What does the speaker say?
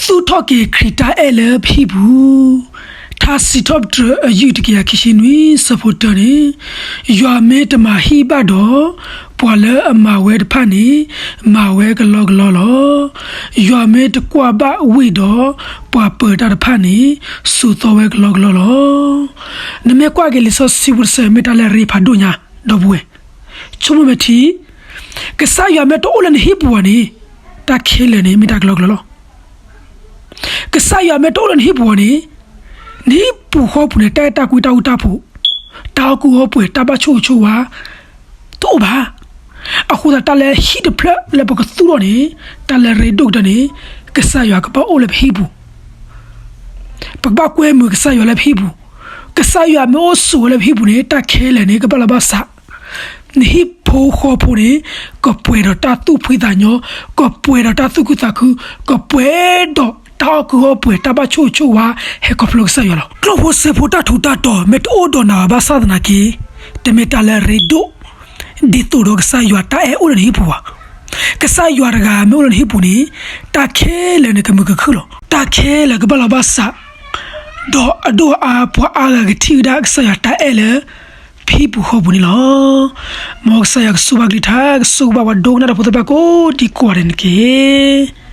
သူၣ်ထီၣ်က့ၤခရံာ်တၢ်အဲၣ်လၢပဟံၣ်ပူၤ, ထါစံးထီၣ်ပတြၢၤအယုၢ်တကယၤခံဆံနွံ ဆၢဖိတၢန့ၣ်, ယွၤမ့ၢ်တမၤဟံၣ်ဘၣ်ဒီး, ပှၤလၢအမၤဝဲတဖၣ်န့ၣ်, မၤဝဲကလီကလီလီၤ. ယွၤမ့ၢ်တကွၢ်ဘၣ်ဝ့ၢ်ဒီး, ပှၤပၢၤတၢ်တဖၣ်န့ၣ်, စိာ်သီဝဲကလီကလီလီၤ. နမ့ၢ်ကွၢ်က့ၤလံာ်စီဆှံဖိတဆၢ မ့ၢ်တၢ်လၢအရ့ဖးဒိၣ်ညါ, ဒီပုၢ်ဝဲၢ်, ဆိကမိၣ်မဲာ်ထံ, ကစၢ်ယွၤမ့ၢ်တအိၣ်လၢနဟံၣ်ပူၤဘၣ်န့ၣ်, တၢ်ခဲလၢာ်န့ၣ် မ့ၢ်တၢ်ကလီကလီလီၤ. ကစၢ်ယွၤမ့ၢ်တအိၣ်လၢနဟံၣ်ပူၤဘၣ်န့ၣ်, နဟံၣ်ပူၤဃီပူၤန့ၣ် တၢ်အဲၣ်တၢ်ကွံတၢ်ဃူတၢ်ဖိး, တၢ်အီၣ်ကုၢ်အီၣ်ပှဲၤ တၢ်ဘၣ်ဆိၣ်ဂ့ၤဆိၣ်ဝါ တအိၣ်ဘၣ်. အဃိသတးတၢ်လၢဟံၣ်တဖျၢၣ်လၢပကသူၣ်ထီၣ်န့ၣ်, တၢ်လၢအရ့ဒိၣ်ကတၢၢ်န့ၣ်, ကစၢ်ယွၤကဘၣ်အိၣ်လၢပဟံၣ်ပူၤ ပကဘၣ်ကွဲမုာ်ကစၢ်ယွၤလၢပဟံၣ်ပူၤ, ကစၢ်ယွၤမ့ၢ်အိၣ်ဆိးဝဲလၢပဟံၣ်ပူၤန့ၣ် တၢ်ခဲလၢာ်န့ၣ် ကဘၣ်လီၤဘၣ်စး, နဟံၣ်ဖိဃီဖိန့ၣ်, ကပှဲၤဒီးတၢ်သူၣ်ဖှံသးညီ, ကပှဲၤဒီးတၢ်သူၣ်ခုသးခု, ကပှဲၤဒီးတၢ်အီၣ်ကုၢ်အီၣ်ပှဲၤ တၢ်ဘၣ်ဆိၣ်ဂ့ၤဆိၣ်ဝါ ဟဲခီဖျိကစၢ်ယွၤလီၤ. ကျိၣ်ဖိစဲဖိတၢ်ထူးတၢ်တီၤ မ့ၢ်တအိၣ်ဒီးနၤဘၣ်ဆၣ်သနာ်က့, တမ့ၢ်တၢ်လၢအရ့ဒိၣ် ဒ်သိးဒီးကစၢ်ယွၤတၢ်အဲၣ်အိၣ်လၢနဟံၣ်ပူၤဘၣ်. ကစၢ်ယွၤတဂၤမ့ၢ်အိၣ်လၢနဟံၣ်ပူၤန့ၣ်, တၢ်ခဲလၢာ်န့ၣ်ကမုာ်ကခုၣ်လီၤ. တၢ်ခဲလၢာ်ကဘၣ်လီၤဘၣ်စး, ဒီးအဒိၣ်အအါ ပှၤအါဂၤကထံၣ်ဝဲဒၣ်ကစၢ်ယွၤတၢ်အဲၣ်လၢ ပဟံၣ်ပူၤဃီပူၤန့ၣ်လီၤ. မ်ကစၢ်ယွၤကဆိၣ်ဂ့ၤဘၣ်ကလုၢ်ကထါ, ကဆိၣ်ဂ့ၤဘၣ်ပှၤဒိကနၣ်တၢ်ဖိသ့ၣ်တဖၣ်ကိးဒံကိးဂၤဒဲးန့ၣ်တက့ၢ်.